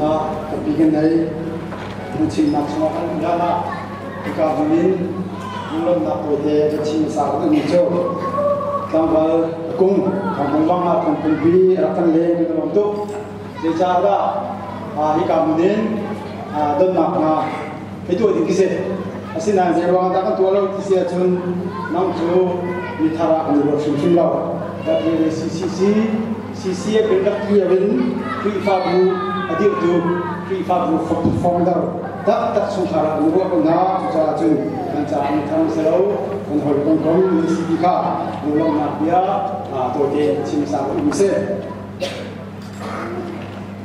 Lawmhnak tampi kan nei. Phungchimnak chungah kan um hlan ah hika hmun in lunglawmhnak tawite ka chim hmasa ka duhmi cu tlangval kung thawngpang bang ah thawngpumpi a rak kan leng kan i lawm tuk. Zeicahdah hika hmun in donnak hna hei tuah ding khi si. Asinain zei ruangah dah kan tuah lo ti si ahcun nang cu mi thar ah kan i ruat hrimhrim lo. WACCC CCF in rak ti in Khrihfabu a dirhtu Khrihfabu founder taktak chungkhar ah kan ruah ko hna. Cucaah cun kan caah mi thar si lo, kan hawi kan kom mi si ti kha lunglawmhnak bia tawite chim sa ko um si.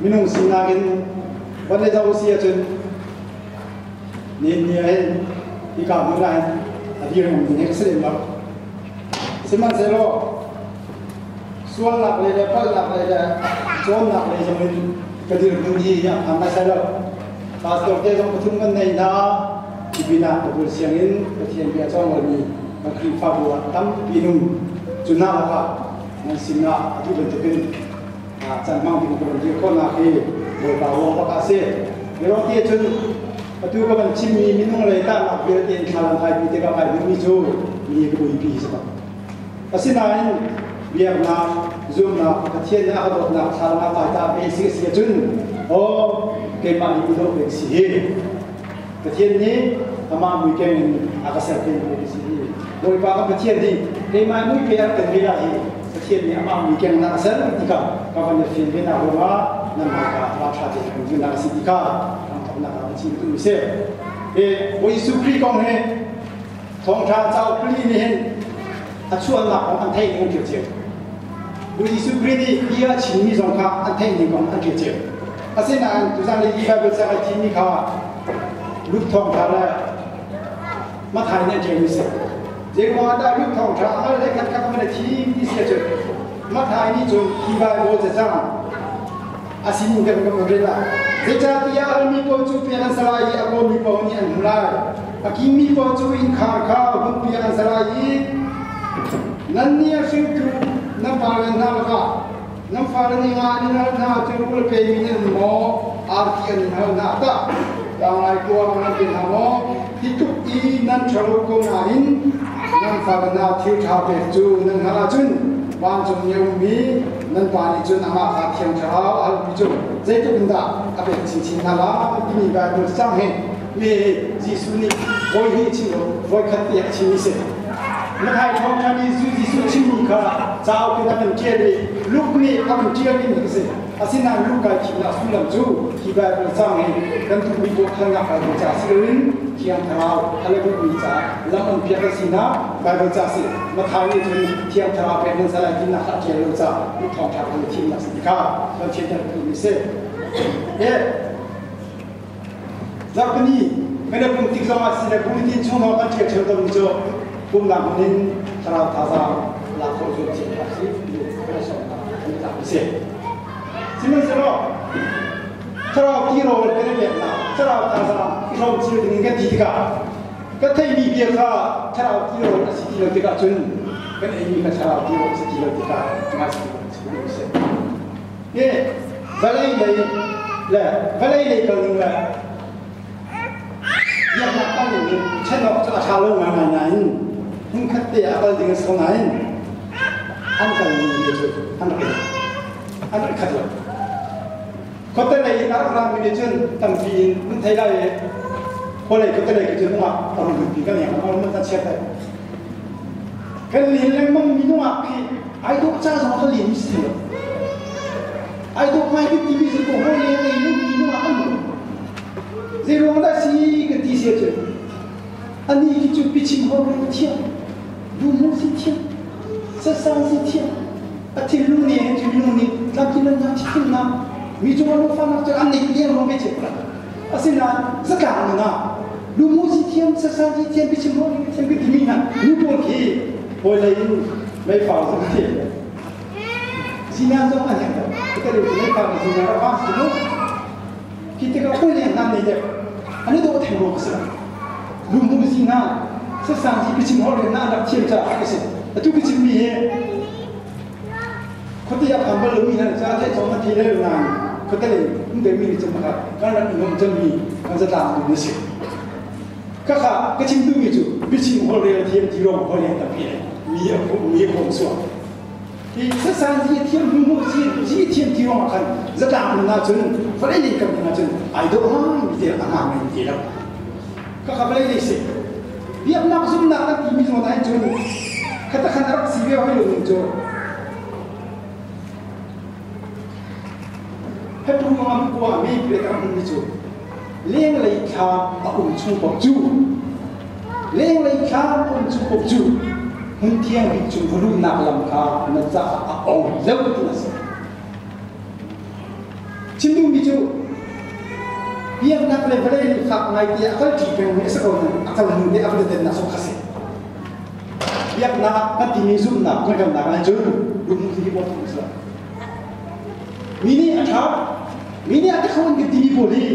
Minung sinak in van le zoh si ahcun Nihin ni ah hin hika hmun ah hin a dir ngam ding hi ka si lem lo. Sihmanhsehlaw sualnak lei le palhnak lei le cawnnak lei zong in ka dirhmun hi a phan lai lo. Pastor te zong pathum kan nei hna. Hi pinah ka bul sianginn Pathian bia cawng lomi kan Khrihfabu ah tampi nung cu hna lakah nan sinah atu bantukin caan hmang ding ka van dir khawhnak hi Bawipa ruang bak ah a si. Mirong ti ahcun atu ka van chimmi minung lei tahnak vialte in thlalang kai pi tikah kai hmuhmi cu mi ka uipi si ko. Asinain biaknak, zumnak, Pathian nih a ka dawtnak thlalang ah kai ta ve si a si ahcun aw keimah nih i dawh ve si hi. Pathian nih amah mui keng in a ka ser ve si hi. Bawipa ka Pathian nih keimah mui pe a kan ve lai hi Pathian nih amah mui keng na ka ser tikah ka van i fian ve nak ruangah nan hmaika ra ṭha tein kan zulnak a si ti kha kan thawknak ah ka chim duh si. Hi Bawi Jesuh Khrih kong hi thawngṭha cauk pali nih hin a chuahnak kong an theih ning an ṭial cio. Bawi Jesuh Khrih nih bia a chimmi zong kha an theih ning kong an ṭial cio. Asinain tuzan i Bible ca ai thimmi kha Luke thawngṭha le Matthai nih an ṭialmi si. Zeiruangah dah Luke thawngṭha a le khat khat man a thim ti si ahcun Matthai nih cun hi Bible cacang a sining kan kan rel ah zeicahtiah almi paoh cu pek an si lai i a kawlmi paoh nih an hmu lai a kingmi paoh cu innkhar kha hun piak an si lai i nannih a hringtu nan pale hna lakah nan fale nih nga an in hal hna cu rul pemi nan um maw arti an in hal hna tah tlanglai kuang nan pe hna maw hi tluk i nan ṭhalo ko nain nan fale hna thil ṭha pek cu nan hngalh ahcun vancung i a ummi nan pa nih cun amah kha Thiang Thlarau a halmi cu zeitluk in dah a pek chinchin hna lai timi Bible cang hi mi Jesuh nih voi hnih chim lo voi khat te a chim i si. Matthai thawngṭha nih Jesuh chimmi kha cauk in a kan ṭial i Luke nih a kan ṭial ning a si. Asinain Luke kai thimnak sullam cu hi Bible caang hi kan duhmi paoh thannak Bible ca si loin Thiang Thlarau a le duhmi ca lam an piak a sinak Bible ca si. Matthai nih cun Thiang Thlarau pek nan salai tinak kha a ṭial lo caah Luke thawngṭha kan i thimnak si ti kha kan fianter duhmi a si. Zarhpini kan i pumh tik zongah si le bulletin chung zong kan ṭial ṭheo tawn cu pumnak hmun in thlarau thazaang lak khawh zuam cio hna si kan sawmnak kan tlak a si. Sihmanhsehlaw thlarau tirawl kan i peknak thlarau thazaang i hrawm cio ding in kan ti tikah kan theihmi bia kha thlarau tirawl a si ti lo tikah cun kan eimi kha thlarau tirawl a si ti lo tikah ngaihchia a si. Hi vawlei lei le vawlei lei kal ning le biaknak kal ning in ṭhen awk cu a ṭha lo ngaingai nain hmunkhat te ah a kal ding a si ko nain an kal ning nih cu an rak khat lo. Khuate lei in a rak rami nih cun tampi in an thei lai i khualei khuate lei khi cun nungak a rung pi kan yang a kan chiat lai. Kan len lengmang mi nungak khi ai dawh ca zong ka len si lo ai dawh ngai kan timi si ko hawi le nei lo mi nung ah an um zei ruang dah si kan ti sia cun ani khi cu pichim hor ri thiam duhmu si thiam sasang si thiam a thinlung nih hin cu minung nih tlamtlin na thiam na mi cung ah lungfahnak cu an nei liang ruang ve cek asinain zatlang nun ah lumu si thiam sasang si thiam pichim hor ri thiam kan timi hna nu pawl khi hawilei in meifar zong a thiam zinan zong an herh lo ka deu meifar le zinan a vang si mu khi tikah khui le hna nei deuh an i dawh theng ruang a si lo lungmu zinan sasang si biachim hor le na an rak thiam caah a si atu biachim mi hi khuati a phan bal lomi hna ca theih zong an thei le lo nain khuatelei um deuhmi nih cun maka kan rak i nuam cemmi kan zatlang nun a si. Khakha ka chim duhmi cu biachim holhrel thiam ti ruang holh tampi mi a mi a khawm suak. Hi sasan zi thiam hmu zi zi thiam ti ruang ah khan zatlang nun ahcun vawlei lei kam nun ahcun ai dawh ngai mi te a ngah ngai ti lo. Khakha vawlei lei si. Biaknak zumnak kan timi zawn ahhin cun khata khan a rak si ve hoi lo ning cu Hebrew ngam kua mi pek a hmunmi cu lenglei thla a um chung paoh cu lenglei thla a um chung paoh cu hmun thiang bik chung va luhnak lam kha na caah a ong lo ti a si. Chim duhmi cu biaknak le vawlei nih fak ngai tiah a kal ṭi pengmi a si ko nain a kal hnu te a va dennak zong kha si. Biaknak kan timi zumhnak kan kalnak ah cun lungmu hi bawm a si lo. Mi nih a ṭha, mi nih a ti kho an kan timi pawl hi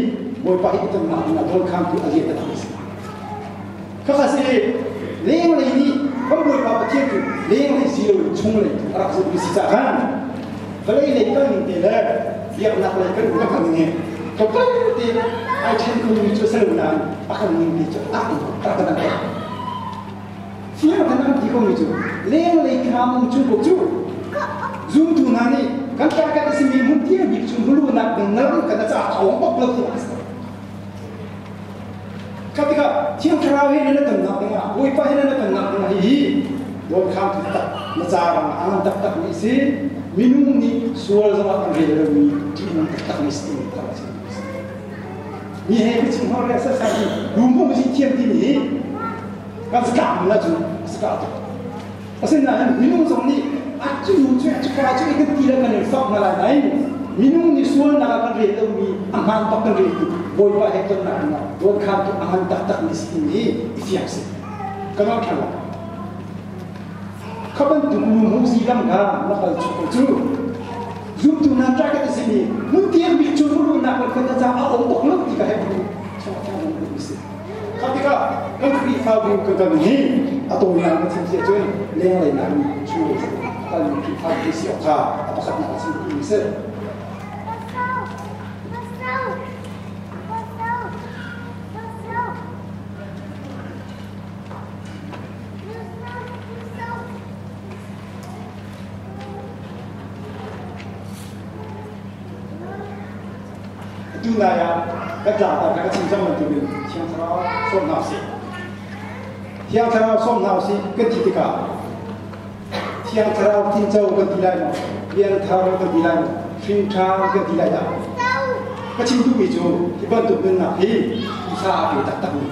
Bawipa hi tonnak ding ah dawnkhamtu a lian taktak a si. Khakha si lenglei nih kan Bawipa Pathian cu lenglei si loin chunglei tu a rak zumhmi si caah khan vawlei lei kal ning te le biaknak lei kan kan ning hi tlawmpal te ai ṭhen khomi cu a si lo nain a kan ning te cu a rak kan dang. Fiang kan an ti komi cu lenglei thlam um chung ko cu zumtu hna nih kan target a simi hmun tiang bik chung hulunak ding nalam kan a caah a ong bak lo ti a si. Kha tikah Thiang Thlarau he na tonnak dingah Bawipa he na tonnak dingah hihi dawnkhamtu taktak na ca rang a ngan taktak mi si minung nih sual zongah kan rel lomi ṭihnung taktak mi si timi kha a si. Mi he biachim hor le sasai hi lumhung si thiam timi hi kan sakah la cu sakah tuk. Asinain minung zong nih a cu cu a cu pa cu kan ti le kan in fak hna lai nain minung nih sualnak ah kan rel lomi a hmaan bak kan rel i Bawipa he tonnak dingah dawnkhamtu a ngan taktak mi si timi hi i fiang si. Kan ong ṭhan lo. Kha bantuk lumhung si lam kha na kal chung ko cu zumtu hna target a simi hmun tiang bik cu rulnak le kan ca a um bak lo ti ka hei chung ah kan si. Kha tikah kan Khrihfabu kan kan hi a tawinak na chim si ahcun lenglei nak in chung lei kalmi Khrihfabu si awk kha a pakhatnak a chim mi si. Atu nai ah kan tlangtar kha ka chim cang bantukin Thiang Thlarau sawm hna usih. Thiang Thlarau sawm hna usih kan ti tikah Thiang Thlarau tinco kan ti lai maw? Piangthar kan ti lai maw? Hringṭhan kan ti lai dah? Ka chim duhmi cu hi bantuk nunnak hi pumsa aa pe taktakmi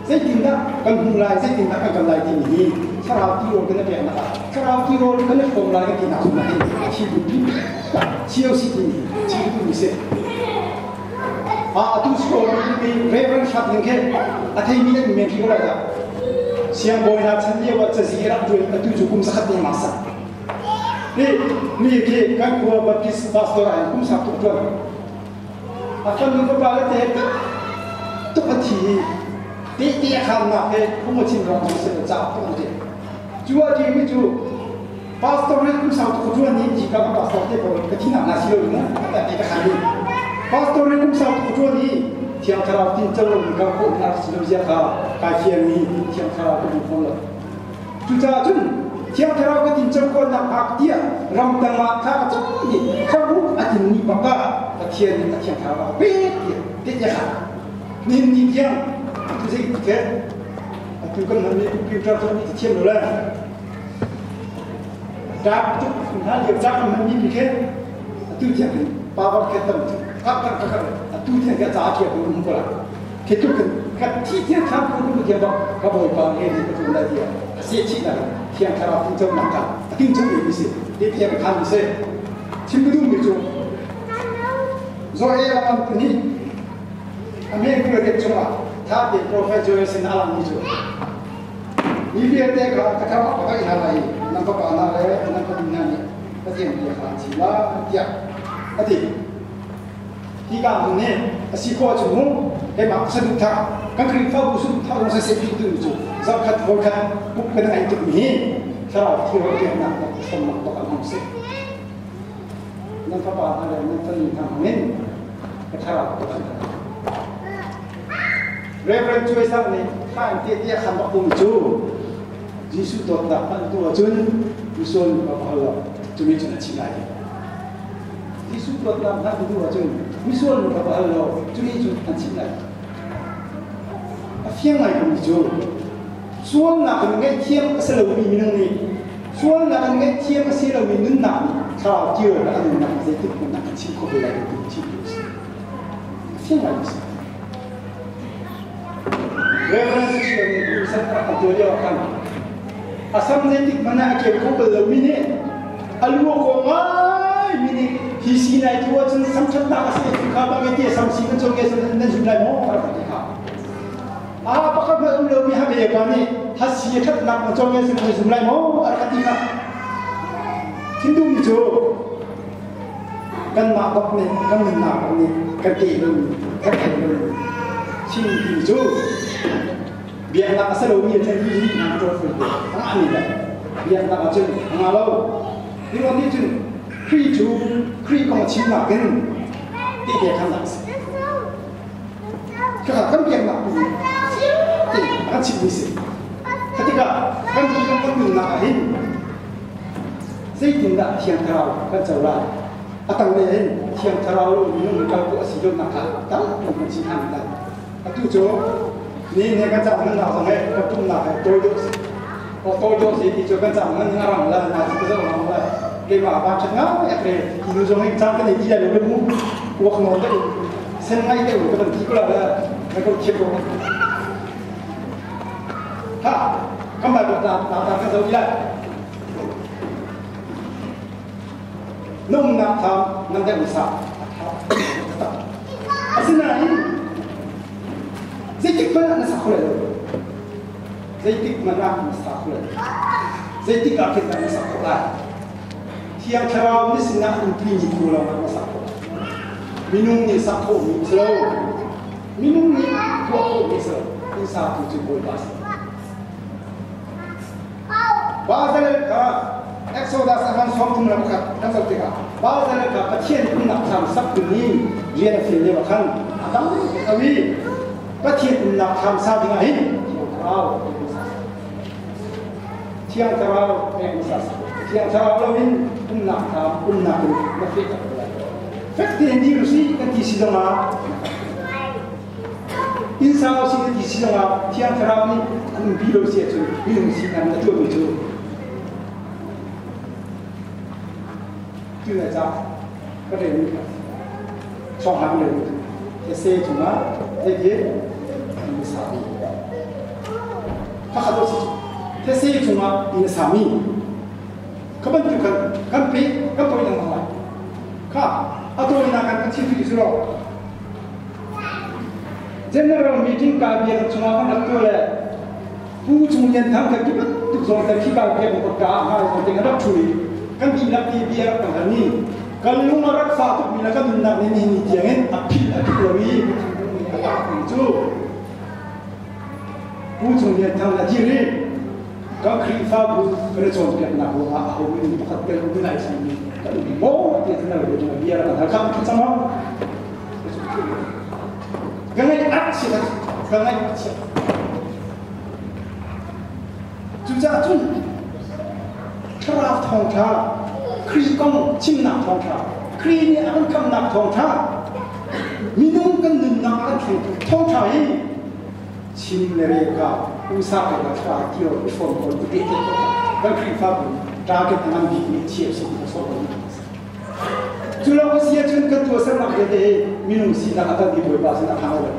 zeitindah kan hmuh lai, zeitindah kan kal lai timi hi thlarau tirawl kan i peknak ah thlarau tirawl kan i hrawm lai kan tinak zong ah hin thil biapi COC timi chim duhmi si. Atu scroll mi Reverend Sharp ning khi a theimi nan men khi ko lai dah. Siangbawi hna chan lio ah cazi rak ṭuan atu cu kum zakhat deng mak sak. Hi mi khi kan khua Baptist pastor ah kum sak tuk ṭuan. A fanu fapa le te tuk a thi i te te a khannak he phung a chim rong si ca tuk an ti. Cu a ṭimi cu pastor nih kum sau tuk ṭuan i hi ka pastor te pawl ka thi nak na si lo in a ta te ka khan i pastor nih kum sau tuk ṭuan i Thiang Thlarau tin co lo mi ka khawh hna si lo zia kha kai fiang mi Thiang Thlarau ka hmu lo. Cucaah cun Thiang Thlarau ka tin co khawh nak hnga tiah ramdang ah kha ka cam i kharuk a tin ni bak ah Pathian nih a Thiang Thlarau a ka pek tiah te te kha nihin ni tiang atu zei ti khe atu kan hman mi computer zong nih thiam lo le dak tuk hna lio cak kan hman mi pi khe atu tiang hin power khe tam kak kak kak atu tiang ka ca thiam ko ko la khi tu kan ka thi thiang thlam ko ku thiam bak ka bawipa he ni ka tu lai dia a se chi na thiang thlarau tin chom nak ka tin chom mi si ti thiang khan mi se chim du mi chu zo e lam tu ni ame ku le chunga tha te prophet Joel sin alang mi chu Mi vialte kha ka thar a ka hna lai i nan fapa hna le nan fanu hna nih Pathian bia kha an chim lai tiah a ti. Hika hmun nih a si khawh ahcun mu keimah saduhthah kan Khrihfabu saduhthah zong siseh ti tu cu zarhkhat voikhat puk kan ngeih tukmi hi thlarau thil peknak hrawmnak bak an hong si. Nan fapa hna le nan fanu hna hmangin Ka thlarau ka kan. Reverend Chuai Sang nih khan te te khan bak um cu Jesuh dawtnak hman tu ahcun misual nu ka hal lo cumi cun a chim lai. Jesuh dawtnak hman tu ahcun misual nu ka hal lo cumi cun an chim lai. A fiang ngai komi cu sualnak in ngaihthiam a si lomi minung nih sualnak in ngaihthiam a si lomi nunnak nih thlarau tirawl a nunnak zeitik hmanh ah a chim kho ve lai lo ti chim tu a si. A fiang ngai mi si. Reverend Sisio nih kum san a rak tuah lio ah khan a sam zeitik hmanh ah a keu kho bal lomi nih a lu a kaw ngai mi nih hi si nai tu ahcun sam ṭhatnak a si tu kha bang ti sam si kan cawn nge nan zum lai maw a rak ti kha a pakhat hmanh um lomi ha ve pa nih ha si a ṭhatnak na cawn nge nan zum lai maw a rak ti kha thinduhmi cu kanmah bak nih kan nunnak bak nih kan ke lomi kan thei lomi chimmi cu biaknak a si lomi a chan hi hi na ṭawl fui a ngah mi le biaknak ah cun a ngah lo hi ruang nih cun Khrih cu Khrih kong chimnak in tehte khannak a si khakha kan biaknak tu te a kan chimmi si khatikah kan hi kan nunnak ah hin zeitindah Thiang Thlarau kan co lai a tanglei hin Thiang Thlarau lo minung kal ko a si lonak kha tampi kan chim than lai atu cu ni ne kan cang nan nak zong he kan pumnak he tawi deuh si o tawi deuh si ti cu kan cang nan nga rang la na si ka zo rang la keimah ba that ngai a kre hi nu zong hi cang kan ei ti lai lo mu uak non te sen ngai te ka ban ti ko la la na ko thiam ko ha kam ba ta ta ta kan zo ti lai Nungnak thlam ngan deuh sa a tha taktak. Asinain zeitik hmanh ah na sak kho lai lo. Zeitik hmanh ah na sa kho lai lo. Zeitik ah khin dah na sak khawh lai? Thiang Thlarau nih sinah umpi ni tu lawng ah na sak khawh. Minung nih sak khawhmi a si lo. Minung nih tuah khawhmi a si lo. Inn satu cu Bawipa a si. Bazalel kha Exodus a hman 31 kan zoh tikah Bazalel kha Pathian umnak thlam sak ding i rian a fial lio ah khan a dang ko i Pathian umnak thlam sa ding ah hin Thiang Thlarau Thiang Thlarau pek hmasa Thiang Thlarau loin umnak thlam umnak in na fehter ko lai. Fek tein dir usih kan ti si zongah Innsau si na ti si zongah Thiang Thlarau nih an umpi lo si ahcun minung sinak na tuahmi cu tu na ca ka relmi kha chawhlang ka relmi cu these cungah zeitin inn a sami khakha to si cu these cungah inn a sami kha bantuk khan kan pe kan poi lengmang lai kha a tawinak kan kan chim rih su General meeting ka biak chungah kan rak tuah le Pu Cung Lian Thang kan ti bantuk zong kan khi ka biak ka ka ha kan ting rak thu i kan dihlak ti bia rak kan hal ni kan lung a rak fa tuk mi le kan nunnak ni ni tiang in a philh a philh lo i a tak mi cu Pu Cung Lian Thang a dir i kan Khrihfabu kan i cawnpiaknak ruangah aho minung pakhat tel um lai mi kan um maw ti a bia rak kan hal kham cang Ka ngaih a chia ka ngaih a chia. Cucaah cun thlarau thawngṭha, Khrih kong chimnak thawngṭha, Khrih nih a kan khamhnak thawngṭha, minung kan nunnak a kan thlengtu thawngṭha hi chim le rel ka usa ka ka thlarau tio i hrawm ko i pehtlaih ko kan Khrihfabu target a ngan bikmi chiah si ti ka sawh ko. Cu lo a si ahcun kan tuahsernak vialte hi minung sinak a tanmi Bawipa sin a phang lo.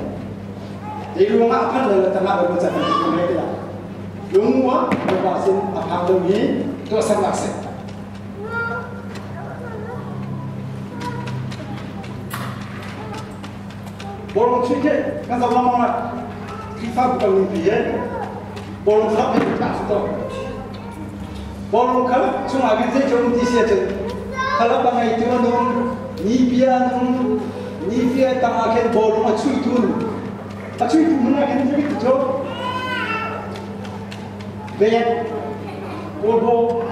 Hi ruangah a phanh lo le tangah lo ca kan ti ko tiah lung ah Bawipa sin a phang lomi tuahsernak si. Bawlung chuih khi kan zoh lengmang lai. Khrihfabu kan nunpi hi bawlung thlak hi tah su to. Bawlung kha chungah khin zei um ti si ahcun khalap a ngeitu an um, nipia an um, nipia tangah khin bawlung a chuihtu an um. A chuihtu hmun ah khin zei ti cu Bed, Kawlbaw,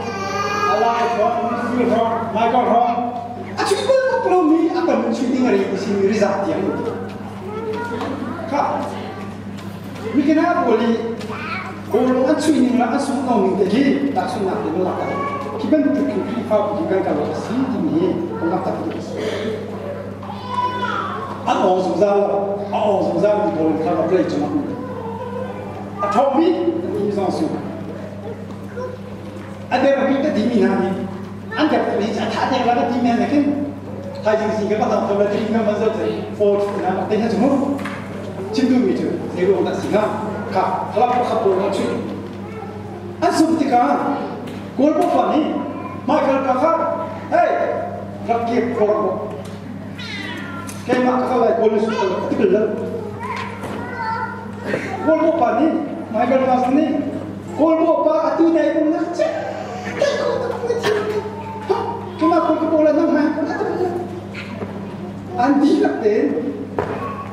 Alai hrawng, Mifil hrawng, Michael hrawng, A chui bal bak lomi a kan chui ding a ri ti simi riza tiang kha mikina pawl i kawlung an chui ning la an sung no ning te hi tahchunhnak in lak ta khi bantuk in Khrihfabu hi kan kal a si timi hi kan lak tak a si. An awng zungzal lo, a awng zungzal mi pawl kha va play cungah a ṭhawngmi an ti zong su a dermi ka timi hna nih an ka ri a tha tek la ka timi hna khin thaizing si ka ka thang thong la tling ka man zo che for na te na chu chim du mi chu zei ruang dah si nga kha khalap pakhat pawl na chui an sum tikah kawl pa pa nih Michael pa kha hey rak kip khor ko keimah ka kalai kawl su ka tikil lo kawl pa nih Michael pa nih kawl pa atu dai um na che kai ko ta na thi keimah kawl ka bola nang mai ko na an dihlak tein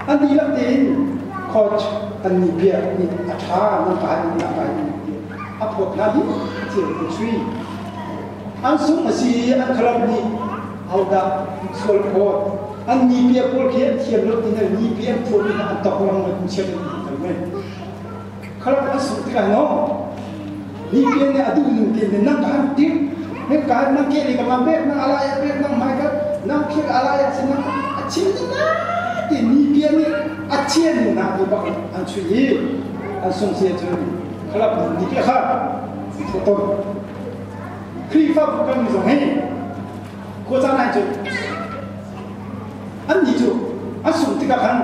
an dihlak tein coach an ni bia ni a tha nan kai nan kai a phawt hna hi thil an chui an sung a si i an khalap nih hodah sual phawt an ni bia pawl khi an thiam lo tin ni bia an phawt mi an tok lang an chiat an ti mai khalap an sung tikah no ni bia nih a duh ning tin nang ka han tim nang ka nang ke ni ka ma bek nang alai bek nang mai ka nang khir alai sin nang a chim na ti ni bia nih a chian na ti bak an chui i an sung sia cun khalap ni ke kha ton Khrihfabu kan zong hi khuacaan ai cu an nih cu an sung tikah khan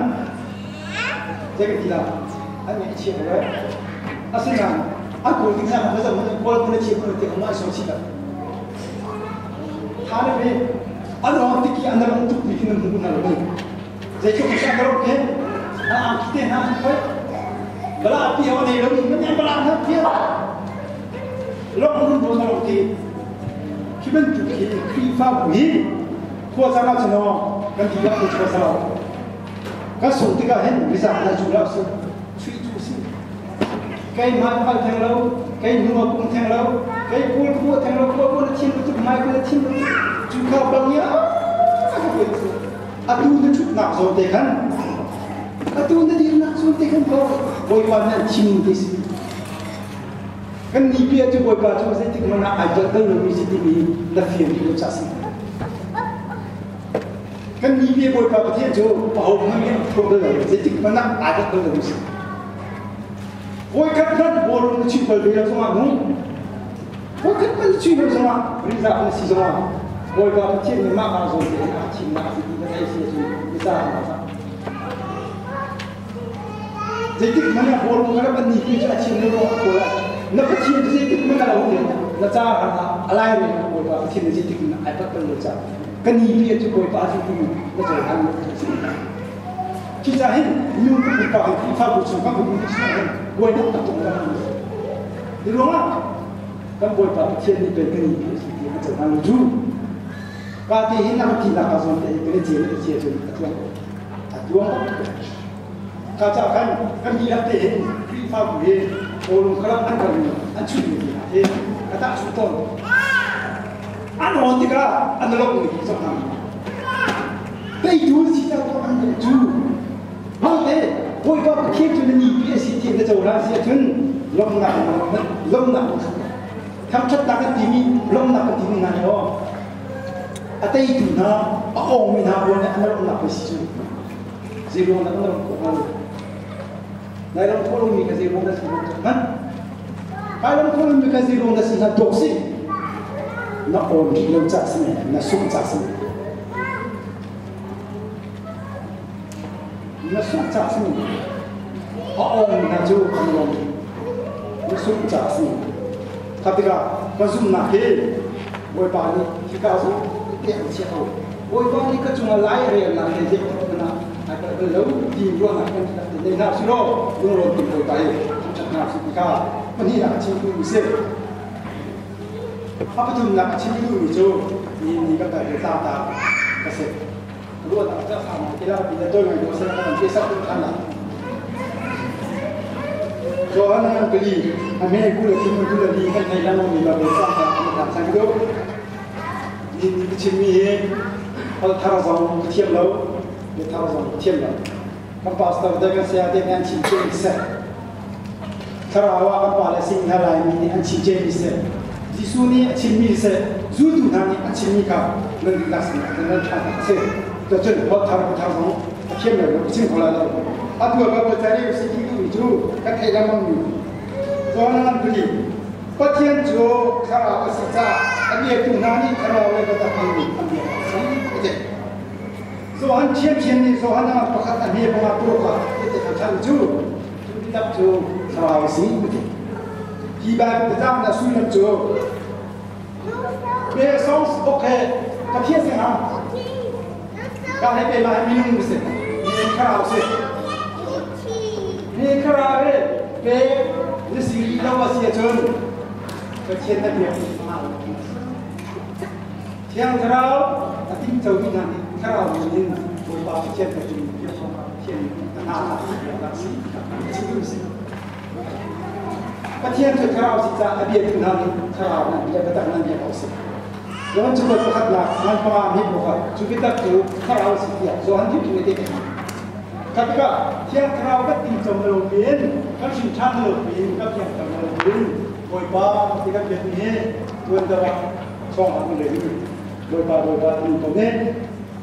zei kan ti la an nih a chia ko lai asinain an kawl ding hna kha zong an kawl kun a chia kun ti an sung chih la tha le ve an rawng tiki an rawng tuk mi khi nan hmu hna lo zeitluk in an rawng ke an angki te hna an khoi bala pi ho nei lo mi nan bala hna pia lok run bu na ti khi bantuk hi Khrihfabu hi khua cang ah cun kan dihlak te chua sa kan sung tikah hin rizak na cu la si chui cu si kei hmai kal theng lo kei hnu ah pung theng lo kei kul khu theng lo khua ko na thin tuk mai ko na thin cu kha bang ya atu na thutnak zawn te khan atu na dirnak zawn te khan ko Bawipa nih an thim te si Kan ni pi cu Bawipa cu zeitik hmanh ah ai dot bal lomi si timi na fian rih lo ca si. Kan ni pi Bawipa Pathian cu aho hmanh nih an phur bal lo, zeitik hmanh ah ai dot bal lomi si. Voikhat hmanh bawlung na chuih bal ve lo zongah nung, voikhat hmanh na chuih lo zongah rizah na si zongah Bawipa Pathian nih mah ka zawn te in aa thimnak a si ti na theih si ahcun na caah na Zeitik hmanh ah bawlung ka rak an ni cu a chim na ruang a kawl ah na Pathian cu zeitik hmanh ah lo na ca ah a lai rel na Bawipa Pathian na zeitik hmanh ai pat bal lo ca ka ni pi cu Bawipa cu ti na cohlan lo tu si. Cucaah hin minung ka pupa hi Khrihfabu chung kan um ti chung hin buainak tak tuk kan um. Hi ruangah kan Bawipa Pathian nih pei ka ni pi a si ti a cohlan lo cu. Ka te hin na ka ti nak ka zawn te hi kan i cel i cia cun a tluang ko. A tluang bak. Ka ca khan kan dihlak te hin Khrihfabu hi bawlung khalak an kal mi an chuih mi hna hi ka tah chuh tawn. An awn tikah an lok mi hi zoh hna. Teitu si ta to an cu. Mangte Bawipa Pathian cu na ni pi a si ti na cohlan si ahcun lawmhnak lawmhnak thangṭhatnak kan timi lawmhnak kan timi hna hi aw a teitu hna a awngmi hna pawl nih an lawmhnak pei si cu zeiruang dah an lawmh khawh hnga lo nai lawmh khawh lomi kha zeiruang dah si hman kai lawmh khawh lomi kha zeiruang dah si hna dawk si na awn rih lo cah si na sungh cah si na sungh cah si a awngmi hna cu an lawm na sungh cah si kha tikah ka zumhnak hi Bawipa nih hika zu te an chiah ko. Bawipa nih ka cungah lai a relnak he zeitik hmanh ah ai palh bal lo ti ruahnak kan rak ti nei hna usih law lungrawn ti Bawipa hi thangṭhat hna usih ti kha pahnihnak a chim duhmi si. A pathumnak a chim duhmi cu ni ni kan Bible tlangtar ka si. Ruahnak cu a fa ngai ti la ti le tawi ngai dawh seh kan ti sak than la. Johan an pali a me ku le thim ku le li kan thei lang mi Bible tlangtar kan tlang sang do. Ni ni ka chimmi hi Hol thar zong ka thiam lo, bia thar zong ka thiam lo. Kan pastor te kan saya te nih an chim cia mi seh. Thlarau ah kan pale sing hna Laimi nih an chim cia mi seh. Jesuh nih a chimmi seh, zultu hna nih an chimmi kha nan dihlak sinah nan ṭha tak a si. Cun hol thar bia thar zong a thiam lo ka chim kho lai lo. Atu ah Baibal ca rel usih ti duhmi cu kan theih lengmang mi Johan an pali Pathian cu thlarau a si caah a biatu hna nih thlarau le biatak in an biak a si a ti. Johan ṭhiamṭhiam nih Johan ah pakhat a hme panga paruk ah tehte khan ṭhan cu cu biatak cu thlarau a si a ti. Hi Baibal biacang na sullam cu Be songs bok he Pathian si hnga ka he keimah he minung si mi thlarau si mi thlarau he pe na si rih lo a si ahcun Pathian na biak Thiang Thlarau a tinco mi hna nih thlarau min in Bawipa Pathian ka cung Pathian hna hna si chim si Pathian cu thlarau si caah a biatu hna nih thlarau nan bia biatak nan biak awk si. Johan cakuat pakhatnak ngan panga mi pakhat cu biatak cu thlarau si tiah Johan nih a ti. Kha tikah Thiang Thlarau kan tingco na lo pin, kan hrin ṭhan na lo pin, kan fiangter na lo pin, Bawipa ti kan biak ni hi tuan deuh ah sawng hlah le hi Bawipa Bawipa ti ko ne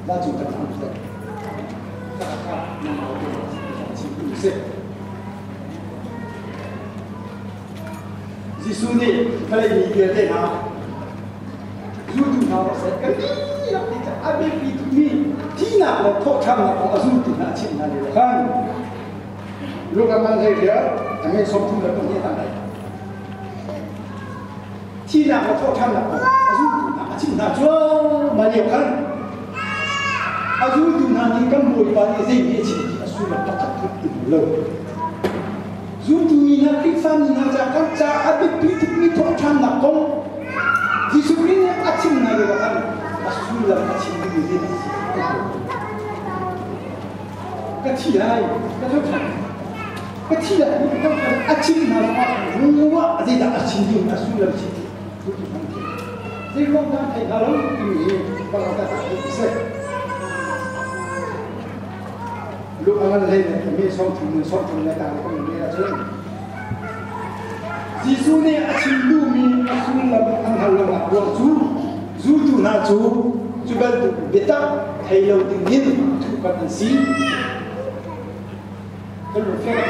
la cu kan hang te. Kha kha nang te chim tu si. Jesuh nih vawlei mi vialte hna zultu hna rak seh kan dihlak ti a biapi tukmi thihnak le thawhṭhannak kong a zultu hna a chimh hna lio khan Luka man hlei rial a ngei 32 tang lai thihnak le thawhṭhannak kong a zultu hna a chimh hna cuahmah lio khan a zultu hna nih kan Bawipa nih zei a chim ti a sullam taktak tluk lo. Zultu mi hna Khrihfa mi hna ca kan caah a biapi tukmi thawhṭhannak kong Jesuh Khrih nih a chim hna lio ah khan a sullam a chim duhmi hi a si. Ka thi lai, ka thawhṭhan. Ka thi lai, ka thawhṭhan. A chim hna zongah ruah zeidah a chim duhmi a sullam chim zultu hna nih zei ruang dah thei hna lo timi hi pakhat ah a si. Lu a ngan hlei le mi 30 in 30 le tang kan um ahcun Jesuh nih a chim duhmi a sullam an hngalh lonak ruang cu zultu hna cu cu bantuk biatak thei lo ding in thuhkanh an si. Kan lung fiang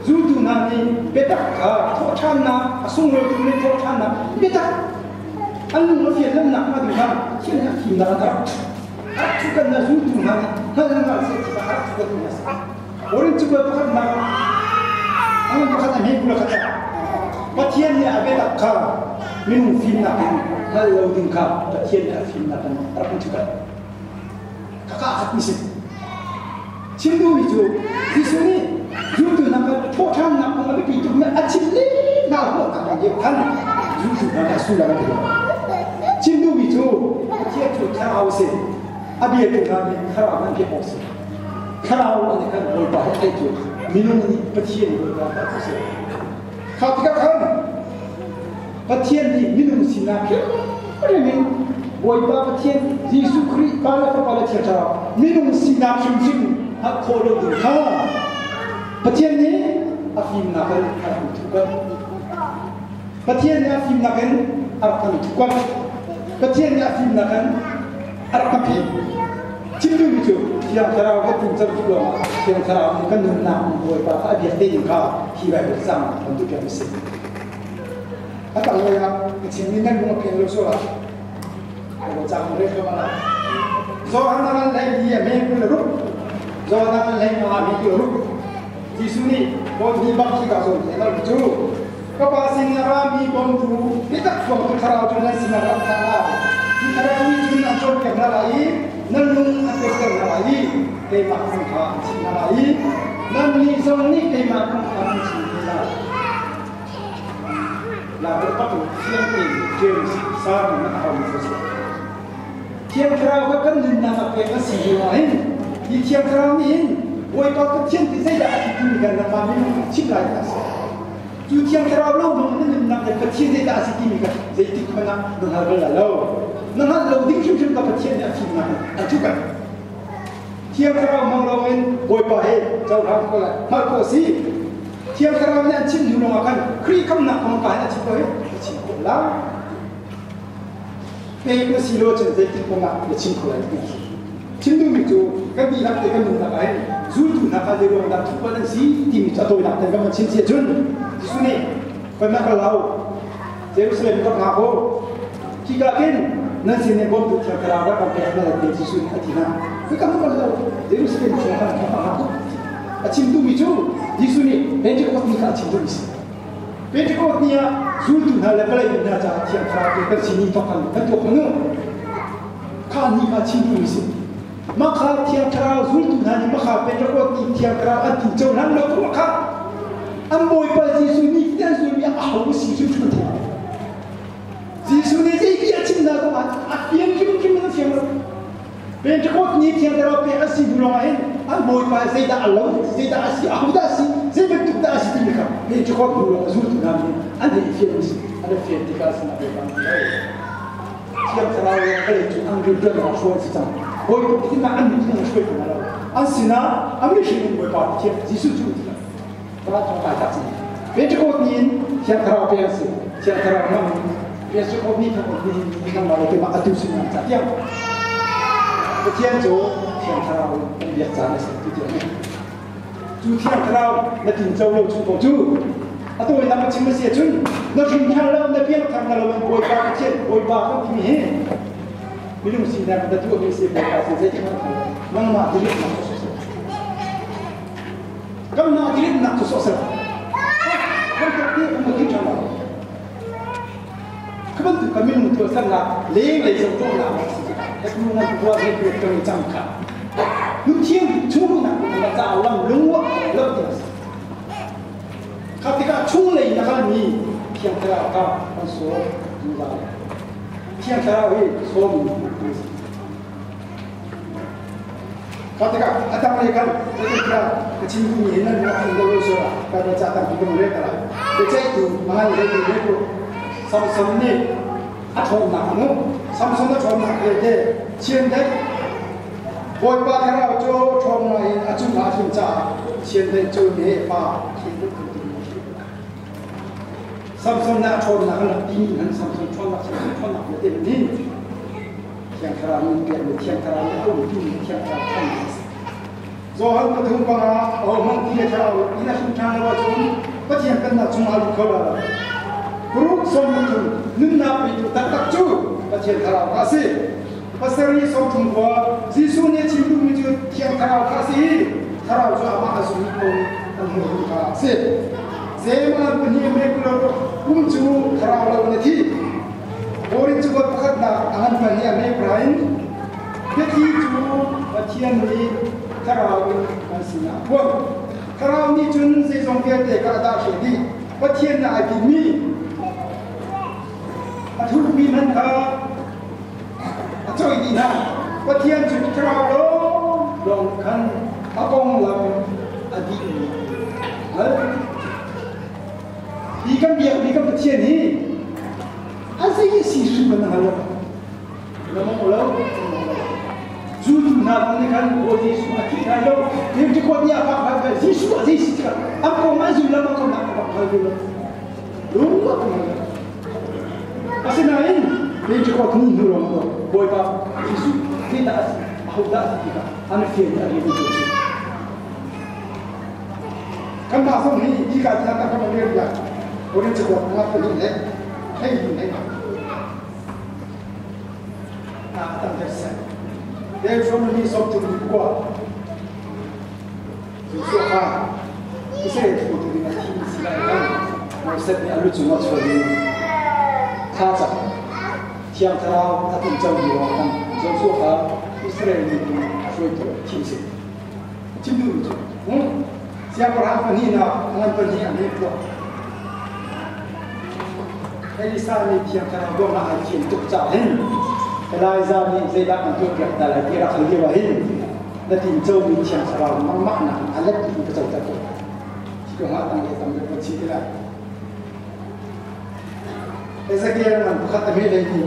Zultu hna nih biatak kha thawhṭhannak a sunglawi tukmi thawhṭhannak biatak an lung a fian lamnak hnga ding kha Pathian nih a fimnak an rak rak thukan na zultu hna nih hngal hngal seh ti kha rak thukan na si. Korin cakuat pakhatnak angan pakhat a hme kula khat ah Pathian nih a biatak kha minung fimnak in hngal lo ding kha Pathian nih a fimnak in rak in thukan. Khaka khat mi si. Chim duhmi cu Jesuh nih zultu hna kha thawhṭhannak kong a biapi tukmi a chim lehnak huahnak a lio khan zultu hna nih a sullam an theih. Chim duhmi cu Pathian cu thlarau a si. A biatu hna nih thlarau an biak awk a si. Thlarau an khan Bawipa he theih cu minung nih Pathian Bawipa kha a si. Kha tikah khan Pathian nih minung sinak hrimhrim in Bawipa Pathian Jesuh Khrih Pa le Fapa le Thiang Thlarau minung sinak hrimhrim hngalh khawh lo ding kha Pathian nih a fimnak in a rak thuh Pathian nih a fimnak in a rak kan thuh Pathian nih a fimnak in a rak kan phih. Chim duhmi cu Thiang Thlarau kan tum cang tik lawngah Thiang Thlarau nih kan nunnak Bawipa kha a biak te ding kha hi Baibal cang kan duhpiak a si. A tanglei ah ka chimmi nan lung a pian lo sual ah ka cang re ko mana. Johan an lei li a me 26 Johan an lei nga mi 26 Jesuh nih bawi ni bak hi ka zawn te lo cu ka pa sin a rami bawmtu biatak fuangtu thlarau cu nan sinah rak thlah lai. Hi thlarau nih cun an cawnpiak hna lai i nan lung an pekter hna lai i keimah kong kha an chimh hna lai i nannih zong nih keimah kong kha an chim te lai. Thiang tein James sang in a hau mi a si. Thiang Thlarau kha kan nunnak ah pek a si lio ah hin hi Thiang Thlarau nih hin Bawipa Pathian ti zeidah a ti timi kan nangmah minung chim lai ti a si. Cu Thiang Thlarau lo hmang na nunnak le Pathian zeidah a si timi kha zeitik hmanh ah na hngal bal lai lo. Na hngalh lo ding hrimhrim ka Pathian nih a fimnak in an thuh Thiang Thlarau hmang lawngin Bawipa he cohlan khawh le hngalh khawh a si. Thiang Thlarau nih an chim hnu lawngah khan Khrih khamnak kong ka hin a chim ko hi a chim khawh lai. Pek na si lo cun zeitik hmanh ah na chim kho lai ti. Chim duhmi cu kan dihlak te kan nunnak ah hin zultu hna kha zeiruang dah thup an si timi cu a tawinak ten kan van chim si ahcun Jesuh nih kan nak lo Jerusalem ka phak u khika khin nan sin in bawmtu Thiang Thlarau rak kan pek hna lai tiah Jesuh nih a ti hna. Ka kan lo Jerusalem chung khan ka phak u. A chim duhmi cu Jesuh nih Pentecost ni kha a chim duhmi si. Pentecost ni ah zultu hna le vawlei hna caah Thiang Thlarau te kan sin i thawk kan kan tuak hmanu. Kha ni kha chim duhmi si. Mah kha Thiang Thlarau zultu hna nih mah kha Pentecost ni Thiang Thlarau an tin cohlan lo tu kha an Bawipa Jesuh nih an zulmi a ho si hrimhrim an thei. Jesuh nih zei bia chim hna zong ah a fiang hrimhrim an fiang lo. Pentecost ni Thiang Thlarau pek a si hnu lawngah hin an Bawipa zeidah a lo, zeidah a si, ahodah a si, zei bantuk dah a si timi kha Pentecost hnu lawng a zultu hna nih an hei i fian si. An i fian tikah a sinah Bawipa an lo. Thiang Thlarau lawng vawlei cung an rianṭuan ah hruai si cang. Bawipa sinah an min an hruai hna lo. An sinah a mihring in Bawipa Pathian Jesuh cu ti Thlarau kai tak cang. Pentecost ni in Thiang Thlarau pek a si. Thiang Thlarau hmang in Pentecost ni thawk ni nangmah le keimah atu sinah ca tiang Pathian cu Thiang Thlarau in kan biak caan a si ti tiang cu Thiang Thlarau na tinco lo chung ko cu a tawinak a chim a si ahcun na hrin thar lo na piang thar na lo in Bawipa Pathian Bawipa kan timi hi minung sinak na tuahmi si Bawipa sin zeitik hmanh nangmah dirhnak cu sawsawh Kanmah dirhnak cu sawhsawh. Kan ti kan ti ṭha lo. Ka bantuk ka minung tuahsernak lenglei zoh dawhnak a si tikah heknu nan tuah he tuah kan cang kha. Lungthiang chungluhnak na ca lam lungwa lo ti a si. Kha tikah chunglei na kalmi Thiang Thlarau kha an sawm zungzal. Thiang Thlarau hi sawm mi a si. Kha tikah a tanglei khan zeitintiah ka chim duhmi hi nan rak in deuh lo ah Baibal ca tampi kan rel ta lai. Biaceihtu mangan le tu le ku Samson nih a ṭhawnnak a hmuh. Samson a ṭhawnnak vialte chiandeih Bawipa thlarau cu ṭhawng in a cungah a tlun caah chiandeih cu ne pa Samson nih a ṭhawnnak an rak timi han Samson ṭhawnnak Samson ṭhawnnak vialte nih Thiang Thlarau nih pekmi Thiang Thlarau nih a umtumi Thiang Thlarau ṭhawnnak a si. Johan pathum panga ahohmanh ti le thlarau in a hrim ṭhan lo ahcun Pathian pennak chungah a lut kho lai lo. Paruk 13 nunnak petu taktak cu Pathian Thlarau kha a si. Pasarih 30 khua Jesuh nih a chim duhmi cu Thiang Thlarau kha a si i Thlarau cu amah a zummi paoh nih an hmuhmi kha a si. Zeimah pahnih mekulo pum cu thlarau lo in a thi. Korin cakuat pakhatnak a ngan pahnih a mei in biathli cu Pathian nih Thlarau in kan sinah a phuan. Thlarau nih cun zeizong vialte kha a dah hreh dih. Pathian nih ai tinhmi a thukmi hmanh kha a coih dih hna. Pathian cu Thlarau lawng khan a konglam a dihmi hngal. Hi kan biakmi kan Pathian hi a zei si hrim an hngal lo. Na mong lo. Zultu hna zong nih khan Bawi Jesuh a thih lai lo. Pentecost ni ah fak fak fak Jesuh a zei si tikah an kong an zul lam an kong nak bak hngal ve lo. Lung a hngal lo. Asinain Pentecost ni hnu lawng lo Bawipa Jesuh zeidah a si, ahodah a si tikah an fian i a rian an tuan. Kanmah zong hi hika tiang kan rak rel tiah Korin cakuat nga pahnih le 12 hlei a tam deuh seh. Deuteronomy 32 Joshua kha Israel hruaitu ding ah thim si lai kan Moses nih a lu cung ah chuan in thla cam Thiang Thlarau a tinco lio ah khan Joshua kha Israel miphun hruaitu ah thim si. Chim duhmi cu siangpahrang pahnihnak ngan pahnih an hei phuah. Elisa nih Thiang Thlarau dawtnak ai thiam tuk caah hin Elijah nih zeidah kan tuahpiak hna lai ti rak hal lio ah hin na tincomi Thiang Thlarau nangmah nak a let in ka coter ko. Hi kong ah tang le tam deuh kan chim ti lai. Ezekiel ngan pakhat a hme lei nih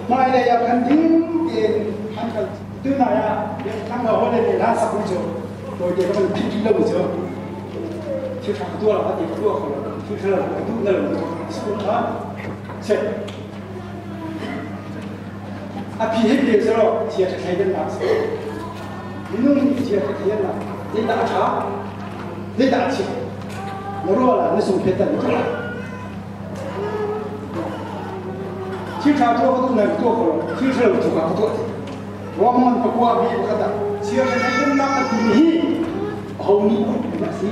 hmailei ah khan ding tein an kal. Tunai ah thang lo hole le hla sak cu tawite ka van phit lo cu thil ṭha ka tuah lo ti ka tuah kho lo, thil ṭha lo ka duh na lo si kha se a phi hit te cu chia ṭha thlei dan nak si. Minung nih chia ṭha thlei nak zeidah a ṭha, zeidah a chia, na ruah la, na sung phet na tuah. Thil ṭha tuah ka duh na tuah kho lo, thil ṭha lo tu ka tuah ti. Roman pakua bi pakhat ah chia ṭha thlei dan nak ka ti mi hi aho nih a si?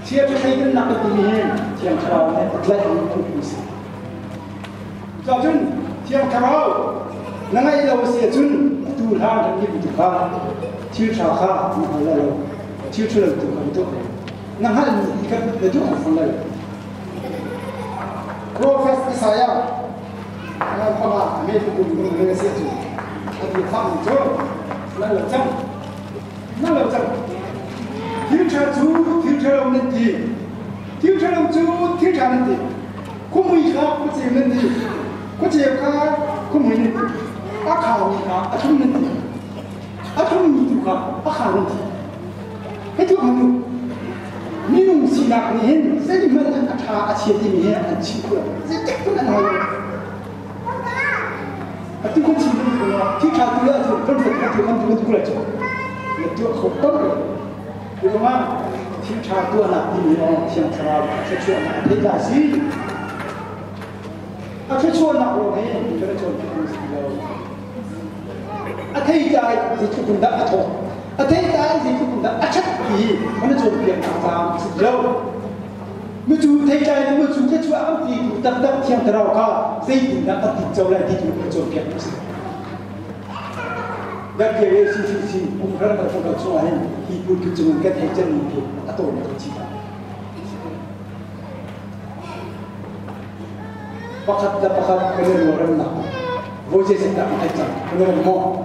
Chia ṭha thlei dan nak ka ti mi hi Thiang Thlarau nih a tlaih mi an si. Cuahcun Thiang Thlarau na ngeih lo a si ahcun atu hlan kan nih tu kha thil ṭha kha na hngal lai lo, thil ṭhalo tu kha na tuah lai. Na hngalhmi ti kha na tuah kho fawn lai lo. Profet Isaiah ngan panga a me kum kum na si ahcun a ti fang cu nan lo cang, nan lo cang. Thil ṭha cu thil ṭhalo nan ti, thil ṭhalo cu thil ṭha nan ti. Khuamui kha khuaceu nan ti, khuaceu kha khuamui nan ti, a khaumi kha a thlum nan ti, a thlummi tu kha a kha nan ti. Hi tu hmanh u, minung sinak nih hin zeihmanh a ṭha a chia timi hi an chim khawh lo. Zeitik hmanh an hal lo. Atu kan chim kan tu thi ṭha tu le atu kan tu kan tu kan tu kan tu le cu na tuah kho bal lo. Curuangah thil ṭha tuahnak timi lawng Thiang Thlarau a thluachuahnak a theih dah a si. A thluachuahnak lawng hi kan i cawnpiak mi si lo. A theitlai zeitluk in dah a thawk, a theitlai zeitluk in dah a ṭhat ti hi kan i cawnpiaknak caan a si lo. Micu theitlai le micu thluachuah an ti tu taktak Thiang Thlarau kha zeitindah kan tinco lai ti tu kan cawnpiak mi a si. Kan CCC kum ram kan kan chung ah hin hi pulpit cung in kan hei cemmi khi a tawi kan si. Pakhat le pakhat kan i rualremnak voi zeizat dah kan theih cang, kan i rem maw?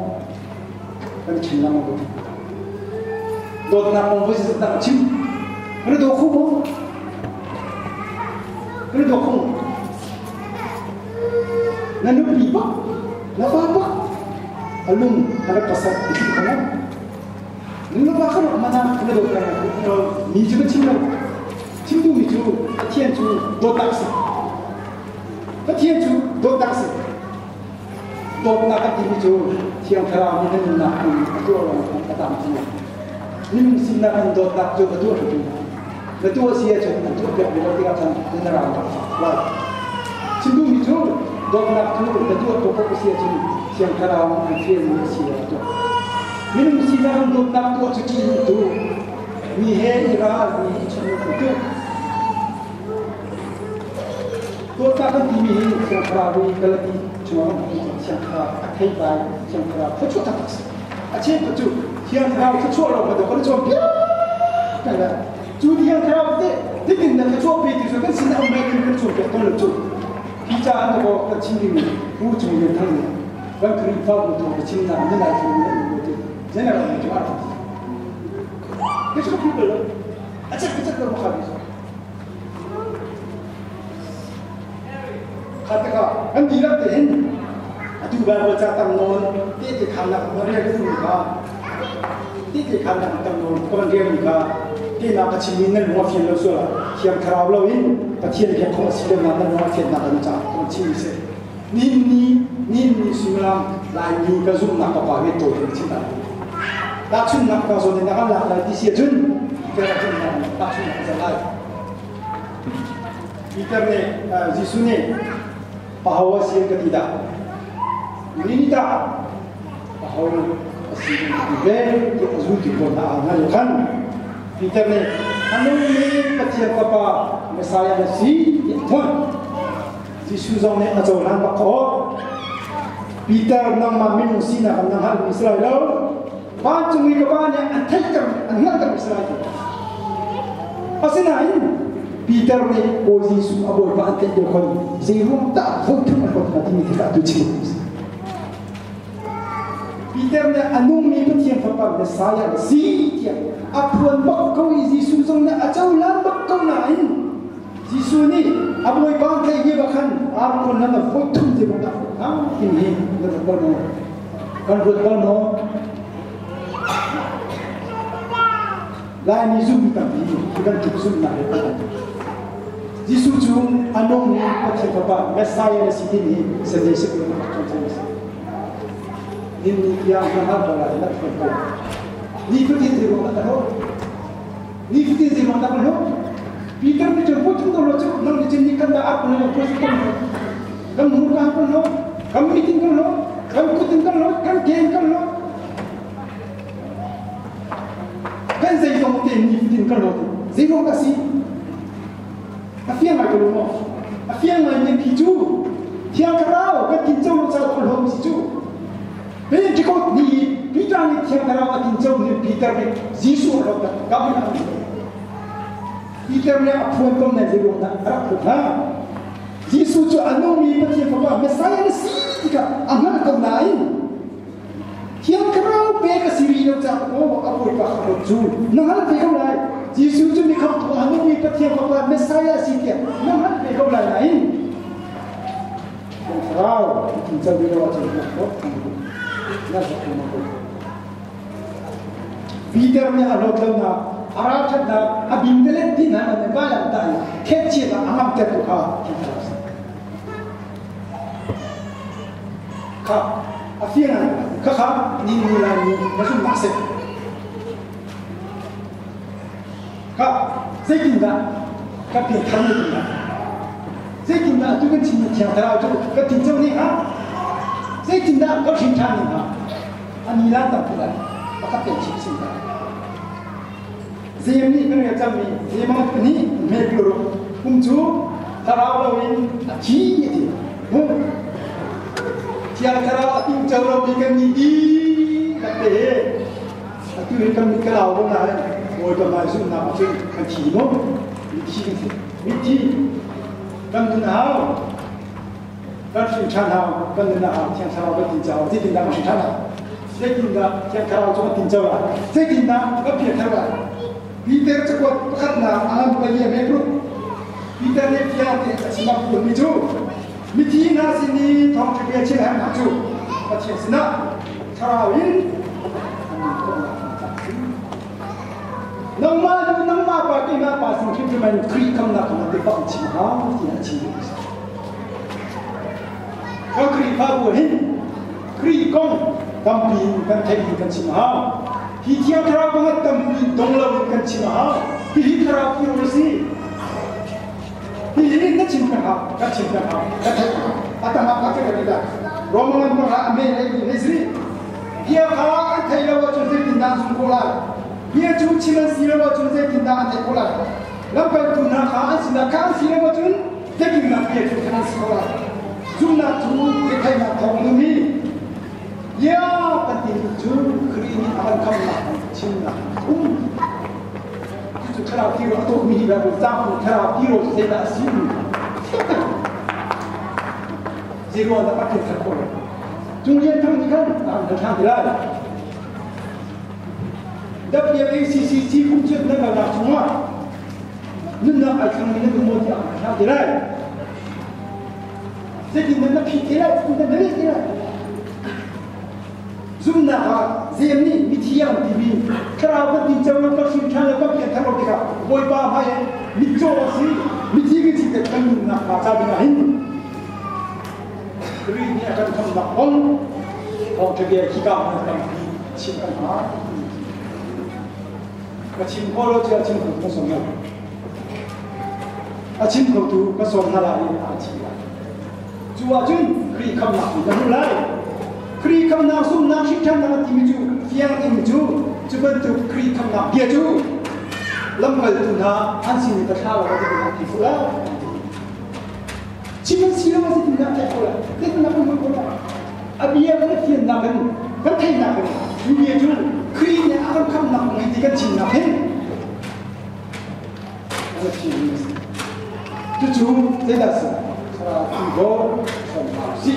Kan i ṭhen lengmang ko. Dawtnak kong voi zeizat dah kan chim? Kan i daw kho maw? Kan i daw kho maw? Na nupi bak, na pa bak, a lung a rak pasat ti khi kha nu le pa kha rak mana na dawt ka mi cu ka chim lo. Chim duhmi cu Pathian cu dawtnak si. Pathian cu dawtnak si. Dawtnak kan timi cu Thiang Thlarau nih na nunnak in a tuah lawng a tam ti. Minung sinak in dawtnak cu a tuah hrim. Na tuah si ahcun an tuah piak mi lo tikah khan na ral rak fak lai. Chim duhmi cu dawtnak cu na tuah khawh ko si ahcun Thiang Thlarau an fialmi a si a tuah. Minung sinak in dawtnak tuah cu ṭih tu mi he i ral mi i chung tu. Dawtnak kan timi hi Thiang Thlarau i Galati chungah kan hmuh Thiang Thlarau a theitlai Thiang Thlarau thluachuah taktak si. A cheu cu Thiang Thlarau thluachuah lo bantuk kan cawn piak kan le cu Thiang Thlarau te titin na thluachuah pe ti cu kan sin a um lai kan cawn piak tawn lo cu. Hi ca an ko kan chim dingmi Pu Cung Lian Thang nih kan Khrihfabu thawng ka chimnak nan ai thlu nan um ti general ni cu a ti. Ke cu ka lo. A cek ka cek lo ma kha Kha tikah kan dihlak te hin atu Baibal ca tam nawn tehte khannak na rel ka duhmi kha, tehte khannak tam nawn ka van relmi kha tehna ka chimmi nan lung a fian lo sual ah Thiang Thlarau lo in Pathian biak khawh a si lonak nan lung a fiannak an caah ka van chimmi si. Nihin ni nihin ni suimilam Laimi ka zumhnak ka pa he tawi in chim ta. Tahchunhnak ka zawn in na kan lak lai ti si ahcun Peter a zumhnak tahchunhnak a zalh lai. Peter nih Jesuh nih paho a si an ka ti dah? Ni nih dah paho a si an ka ti ve tiah a zultu pawl hna aa hngal khan Peter nih a nungmi Pathian Fapa Messiah na si tiah a thawh. Jesuh zong nih a cohlan bak khawh. Peter, nangmah minung sinak in na hngalhmi si lai lo. Vancung i ka Pa nih an theihter, an hngalhter si lai. Asinain Peter nih Bawi Jesuh a Bawipa an theih lio khan zeiruang dah voi thum a hlawt hnga timi thil ah tu chim. Peter nih a nungmi Pathian Fapa Messiah na si tiah a phuan bak ko i Jesuh zong nih a cohlan bak ko nain. Jesuh nih a bawipa theih ni khan arkon nan a voit thum ti bang dah timi hi na ruat bal maw? Kan ruat bal maw? Laimi zummi tampi hi bantuk zumhnak he kan Jesuh cu a nungmi Pathian Fapa Messiah na si timi Sunday sikul na rak cawn a si. Nin ni tiang na hngal ko lai na rak ko. Ni fatin zei ruang dah na Ni fatin zei ruang dah na Peter nih cun putu ko lo cu nang nih cun ni kan dah ak lo putu ko lo kan hmurka ko lo kan mitin ko lo kan kutin ko lo kan ken ko lo Kan zeizong te nifatin kan rawt zeiruang dah si? A fiang ngai ko lo maw? A fiang ngai mi phi cu Thiang Thlarau kan tinco lo ca ko hlawm si cu. Pentecost ni i Peter nih Thiang Thlarau a tinco ni Peter nih Jesuh a hlawt tak ka bin a Peter nih a phuan ko na zeiruang dah a rak phuan hnga? Jesuh cu a nungmi Pathian Fapa Messiah na si tikah a hngalh ko nain Thiang Thlarau pek a si rih lo caah maw a Bawipa kha rawt cu na hngalh ve ko lai. Jesuh cu mikhamtu a nungmi Pathian Fapa Messiah a si tiah na hngalh ve ko lai nain Thiang Thlarau tin co ve lo ahcun na hlawt na hlawt na ko. Peter nih a hlawt lonak a ralṭhatnak a bingtelet ti hna nan vailam tah i khetchiat ah a ngamtertu kha Thiang Thlarau a si. Kha a fiang khakha ni ni lai ni na zumhnak si. Kha zeitindah ka pianthar ni dah zeitindah tu kan chimmi thiang thlarau cu ka tinco ni hnga zeitindah ka hrin ṭhan ni hnga a ni lan tampi lai pakhat te chim sim lai Zem nih kan rel cangmi zemang nih meklu kum cu thlarau loin a thi a ti. Thiang thlarau a ting co lomi kan nih dihlak te he atu hi kan mit ka lau ko nain Bawipa mai zumhnak ah cun kan thi maw? Mithi kan si. Mithi kan nun a hau. Kan hrin ṭhan hau. Kan nun a hau. Thiang thlarau kan tin caah zeitindah kan hrin ṭhan hau? Zeitindah Thiang Thlarau cu kan tinco lai? Zeitindah kan pianthar lai? Peter cakuat pakhatnak a ngan pali a mekruk. Peter nih fiang tein a chim a phuanmi cu mithi hna sin i thawngṭha bia chim herhnak cu Pathian sinah thlarau in an khawhnak Nangmah nu nangmah pa keimah pa sin hrimhrim in Khrih khamnak kong te bak chim hau tiah a chim. Kan Khrihfabu hin Khrih kong tampi in kan theih in kan chim a hau. Hi Thiang Thlarau kong ah tampi dong lo in kan chim a hau. Hihi Thlarau pure a si. Hihi na chim kan hau, kan chim kan hau, kan theih kan hau. A tang ah ka kan dah. Roman kong ah a me lei ni si. Bia kha an theih lo ahcun zeitindah an zumh khawh lai? Bia cu chim an si lo ahcun zeitindah an theih khawh lai? Lamkaltu hna kha an sinah kha an si lo ahcun zeitindah bia cu an si khawh lai? Zumhnak cu biatheihnak thawng in hi bia kan timi cu Khrih nih a kan khamhnak chimnak um. Cucu thlarau tirawl a tuahmi hi Bible caang thlarau tirawl cu zeidah a si? Zeiruang dah Pathian thar khawh lo? Cung Lian Thang nih khan a kan thang ti lai. WACCC phungchim nan kalnak chungah nunnak ai thlangmi nan um maw tiah an hlah ti lai. Zeitin nan na phih te lai, zeitin nan na leh te lai. Zumnak ah zem nih mithiang timi thlarau kan tinco lo kan hrin ṭhan lo kan pian thar lo tikah Bawipa hmai ah mitcaw a si mithi kan si kan nunnak hnga ca ding ah hin Khrih nih a kan khamhnak kong thawngṭha bia hika hmun tampi chim kan hau. Ka chim khawh lo cu a chim kho ka sawm lo. A chim khotu ka sawm hna lai i a chim lai. Cu ahcun Khrih khamnak cu ka hmuh lai. Khrih khamnak zumhnak hrimhṭhannak an timi cu fiang timi cu cu bantuk Khrih khamnak bia cu lamkaltu hna an sin i ka thla lo ti an ti fuh lai. Chim an si lo a si tinak theih ko lai. Zeitindah kan hmuh ko lai? A bia kan fiannak in kan theihnak in mi bia cu Khrih nih a kan khamhnak kong hi ti kan chimnak hin a fianmi a si. Cucu zeidah si? Thlarau tirawl hrawmhau si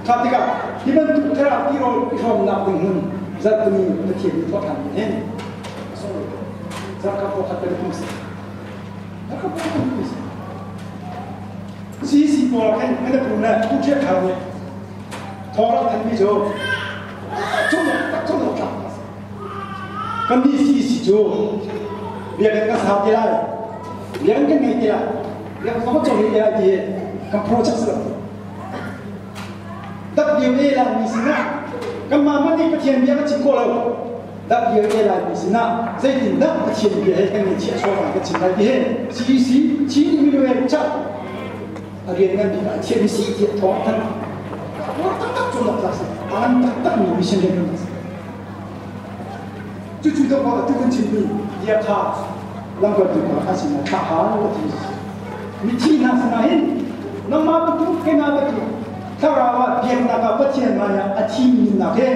Kha tikah hi bantuk thlarau tirawl i hrawmnak ding hmun zarhpini Pathian nih tuah ṭhan hin a sunglawi tuk. Zarhkhat pakhat kan kum si. Zarhkhat pakhat kan kum si. CC pawl khin kan pu le pu ṭhiat thar nih thawng rak thanh mi cu cung tak cung tlak kan nih CC cu biakinn kan sau ti lai, biakinn kan ngei ti lai, biakinn kan cawm ti lai ti kan project si lo. WA Laimi sinah kanmah hmanh nih Pathian bia kan chim khawh lo. WA Laimi sinah zeitindah Pathian bia he kan i chiah sual kan chim lai ti hi CEC Chin Immanuel Church a rian ngan bik ah chiah mi si tiah thawng thanh. Uar taktak cu nak si. A ngan taktak mi mission rian kan si. Cucu to ko atu kan chimmi bia kha lamkaltu kha an sinah thlah hau a ti. Mithi hna sinah hin nangmah bantuk keimah bantuk thlarau ah biaknak ah Pathian hmai ah a thimi nunnak he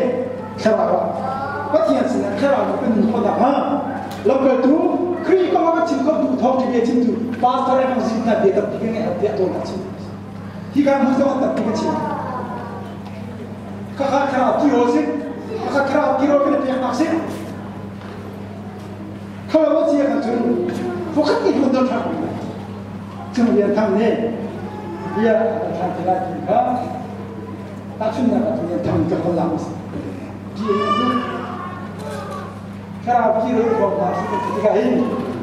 thlarau ah Pathian sinah thlarau nih kan nun khawh nakhnga lamkaltu Khrih kong a kan chim khotu thawngṭha bia chimtu pastor evangelist hna bia tampi kan ngeih tiah tawn a chim. Hi ka hmun zong ah tampi kan chim. Khakha thlarau tirawl si, khakha thlarau tirawl kan i peknak si. Khalo a cia kan cun fukhat ti hmun dal thak cung rian thang nih bia kan thang te lai ti kha tahchunhnak ah rian thang ka hol lang si ti thlarau tirawl kong hna si tikah hin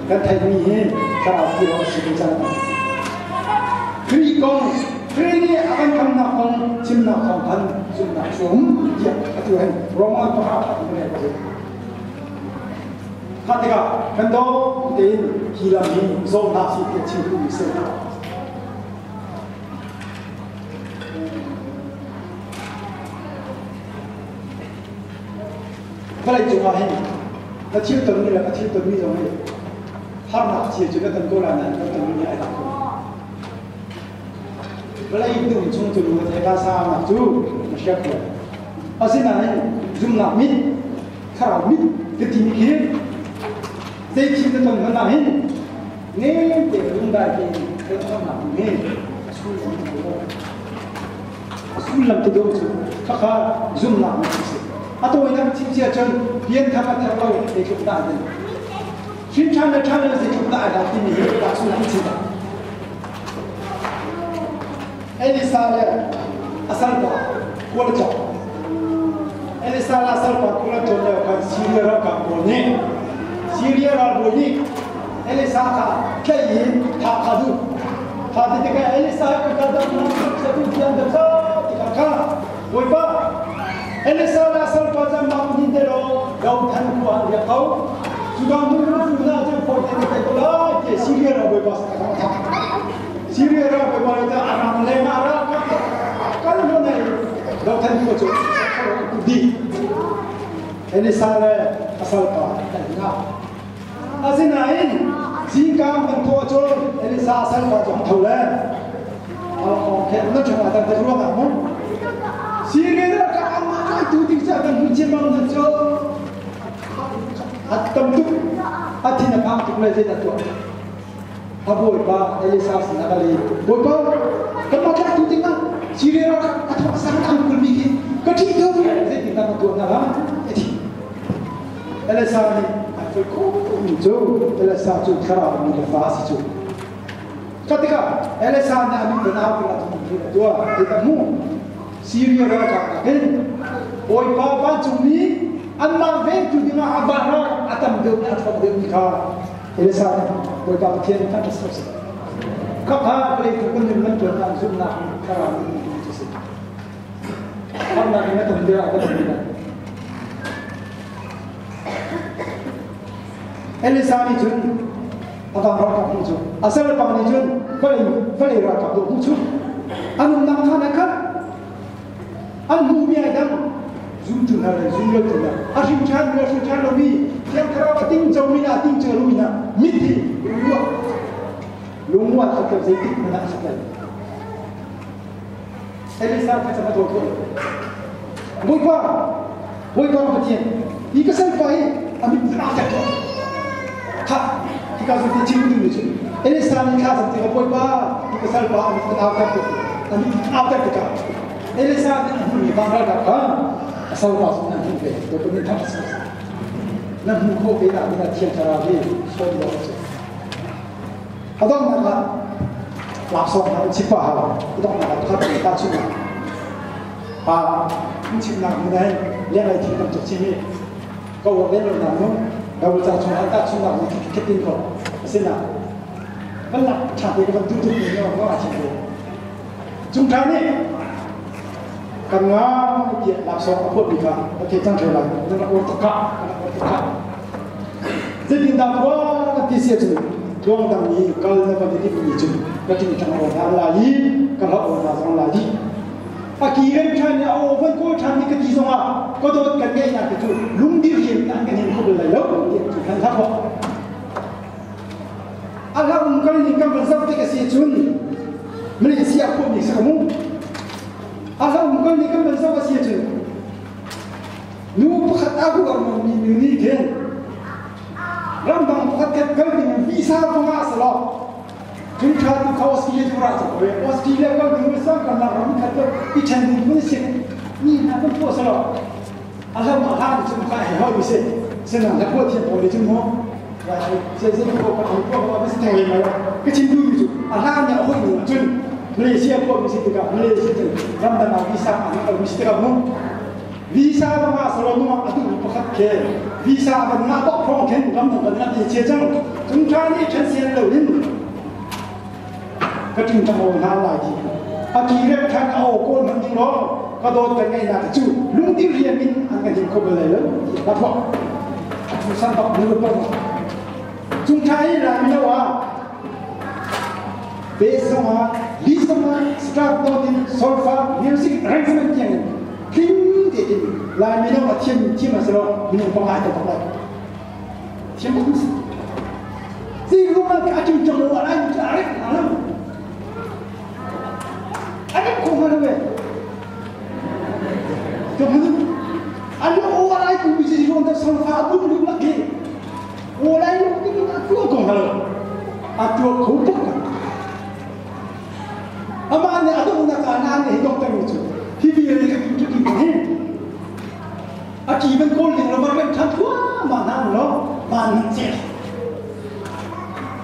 kan theihmi hi thlarau tirawl si ko cang. Khrih kong, Khrih nih a kan khamnak kong chimnak thawng khan zumhnak sum tiah atu hin Roman pakhat khat in kan si. Kha tikah kan dawm tein hi lam hi zawm hna si tiah chim duhmi si. Vawlei cungah hin na thil tonmi le ka thil tonmi zong hi harnak cia cu na ton ko lai nain kan tonmi ai dang ko. Vawlei dum chung cu lung a sa nak cu na hriak ko. Asinain zumnak mit, thlarau mit ka timi khi zei thil na ton hmanh ah hin nem te lungdai tein kan nak hi sullam te sullam te dawh cu khakha zumnak mit a si. A tawinak chim cia cun pianthar a thar lo zeitluk dah din. Hrin ṭhan le ṭhan le zeitluk dah ai timi hi tahchunhnak in chim ta. Elisa le a salpa kual cawk. Elisa le a salpa kual an cawn lio khan Syria ralkap pawl nih Syria ralbawi nih Elisa kha tlaih in thah kha duh. Tha ti tikah Elisa ka kal dam sa tu tiang da kha tikah kha Bawipa Elisa le a salpa cu mah hnin te law do than khua an riak ko. Cuka hmun cu na cu fawi te na ko lai ti Syria ralbawi pa sin a thah. Syria ralbawi pa nih a ram le ma ral kal hnu nei do than khua cu di. Elisa le a salpa an nga. Asinain zingka kan thawh cun Elisa salpa cu an tho le na chungah tan ruang ah mu Syria ka amma tu tik cha kan hun chiam bang cu a tam tuk a thin a phang tuk le zei dah tuah a bawipa Elisa sin a kal i bawipa kan mah tlak tu ding ah Syria ral a thawk sang ang kulmi khi ka ṭih tuk zei tin dah ka tuah na ha a thi Elisa nih a foi ko mi cu Elisa cu thlarau mi le fa si cu Kha tikah Elisa nih a mit na nau tikah cun thil a tuah ti ka hmuh. Syria ralkap nakin Bawipa vancungmi anmah vengtu dingah a vah a tam deuh a ṭhawng deuhmi kha Elisa nih Bawipa Pathian kha ṭha si. Khakha vawlei cung kan nun kan ṭuannak zumhnak in thlarau in cu si. Harnak in a ton deuh ah kan um lai. Elisa nih cun a vang ralkap hmu cu a salpa nih cun vawlei vawlei ralkap dawh hmu cu an umnak khan a khat an hmuhmi ai dang zumtu hna le zumlotu hna a hrim ṭhan mi a hrim ṭhan lomi thiang thlarau a tingco mi na a tingco lomi hna mit hi lungruah lungruah khat lo zeitik hmanh ah a khat lai Elisa kha cam a daw tuah Bawipa Bawipa Pathian hi ka salpa hi a mit a tek kha hika zu ti chim tu ni cu Elisa nih thla cam tikah Bawipa hi ka salpa a mit a tek a mit a tek tikah Elisa nih a hmuhmi van ralkap kha a salpa cu an hmuh ve Bawipa min thang. Na hmuh khawh ve nak dingah Thiang Thlarau hi sawm dawh a si. A donghnak ah laksawng hna in chim pah hau. A donghnak ah pakhat in tahchunhnak. Pa in chimnak hmun ah hin lenglei thil tam tuk chim i ka uar lem lo nak nu Bible ca chung ah tahchunhnak nih khat tin ko asina kan lak ṭha te ka van duh tuk mi no no a chim ve. Cung ṭha nih kan ngai tiah laksawng a phuahmi kha a thei cang ṭheo lai. Nan rak uar tuk khah, nan rak uar tuk khah. Zeitindah tuah kan ti si ahcun tluang dang i kal na van i timhmi cun ka ṭingṭang aw hna lai i ka hla aw hna zong lai dih. A ki rem ṭhan i a aw van kawl ṭhan ni ka ti zongah ka dawt kan ngeihnak te cu lungdir rian an kan hin kho bal lai lo tiah cu khan hla tuah. A hla um kal ning kan van zoh tik a si cun Malaysia khuami si ka mu. A hla um kal ning kan van zoh a si cun nu pakhat a huar mi nu nih khin ramdang pakhat khat kal ding visa kong ah selaw cung tha tu kha Australia tu ra ko Australia kal ding sang kan nak ram khat i chen ding mun si ni na kan pho selaw a lam a hlan chung kha he hoi si sinang la pho thiam pawl chung mo se se ko ka ko ko ba si theng le mai ka chin du chu a hlan ya hoi ni chun Malaysia ko mi si tikah Malaysia cun ramdang ah visa an kal mi si tikah mu Visa va ngah selaw nungak a duhmi pakhat khi visa van ngah bak hrawng khin ramdang kan ngah ti chia cang. Cung ṭha nih ṭhen sian loin ka ṭingṭang aw hna lai ti. A ki rep ṭhan a aw kawl hmanh ding law ka dawt kan ngeihnak cu lungti riam in an kan him kho bal lai lo ti a thuak. A thu san bak nu pa. Cung ṭha hi Laimi lo ah bass zongah, lead zongah, start note in solfa, music arrangement tiang in tling tein Laimi lo a thiam thiam a si lo minung pangai te bak lai thiam bak si si ruma ke ating chong lo alai chu arek alam arek ko ma lo to mun alo o alai ku bi si ron da solfa abu lu la ke o lai lu ti ka tu ko ma lo a tu ko tuk Amah nih a donghnak ah na nih hi dong cu hi vial hi cu ti hi a ki ban kawl ding lo mar kan than thua ma na lo ma nan che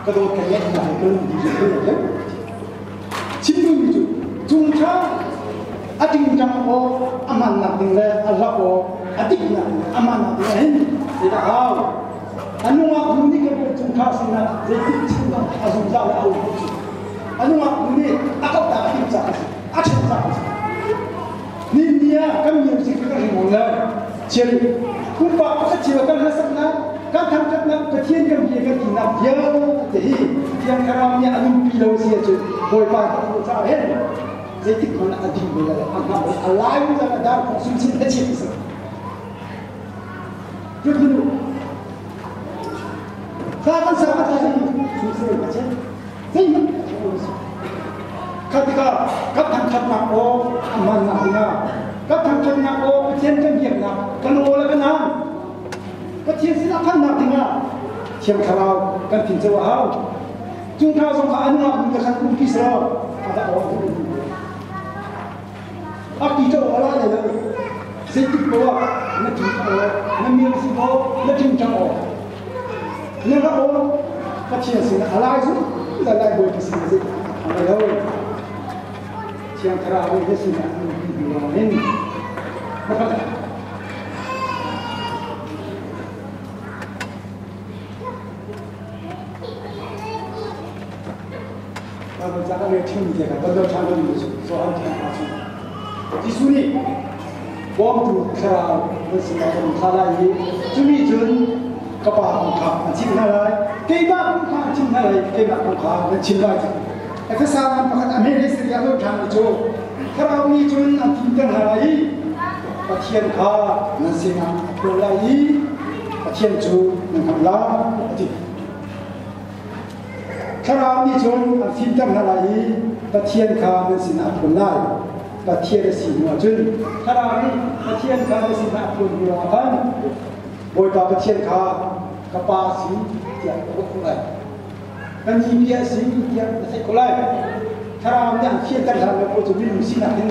ka dawt ka ngeih na ka lung di le le chim du mi cu cung tha a ting tang o aman nak ding le a lak o a dik nak aman nak ding hin ti da hau anungak nu nih kan cung tha sinah zeitik chim dong a zungzal le a um cu A nungak nu nih a kauhtak a timh caah a si. A ṭhen caah a si. Ni ah kan music kan ring on lai. Chiari pumpak pakhat cio kan hlasaknak, kan thangṭhatnak, Pathian kan bia kan tinak vialte hi Thiang Thlarau nih a nunpi lo si ahcun Bawipa kan hmuh caah hin zeitik hmanh ah a ding bal lai, a hngah bal, a lai zan a dar kong sun sin a chim si. Tukhunu. Thla kan sa kan thla sun sin a chim. Zeihmanh a ṭha lo a si. Kha tikah kan thangṭhatnak aw a hmannak dingah kan thangṭhatnak aw Pathian kan biaknak kan aw le kan aan Pathian sinah phannak dingah Thiang Thlarau kan thin co a hau. Cu hna zong kha an ngak nu te khan umpi selaw a dah aw a ti to ala le lo zeitik poah na ṭin aw na mir si aw na ṭingṭang aw na ra aw Pathian sinah a lai zung la lai bawi sin zei a lo Thiang Thlarau he sinah an ti hnu hin pakhat Bible ca kan rel ṭhimi te kha kan ṭhan lomi cu Johan thawngṭha cu Jesuh nih bawmtu thlarau nan sinah ka rung thlah lai i cumi cun ka pa kong kha an chimh hna lai keimah kong kha an chimh hna lai keimah kong kha nan chim lai ti Efesa ram pakhat a hme Syria lo ṭhan mi cu thlarau nih cun an fimter hna lai i Pathian kha nan sinah a phuan lai i Pathian cu nan hngalh lai a ti. Thlarau nih cun an fimter hna lai i Pathian kha nan sinah a phuan lai. Pathian a si hnuah cun Thlarau nih Pathian kha nan sinah a phuan hnu ah khan Bawipa Pathian kha ka Pa a si tiah ka ruah khawh lai. Ka ni bia a si tiah na theih khawh lai. Thlarau nih an fianter hlan lo paoh cu minung sinak in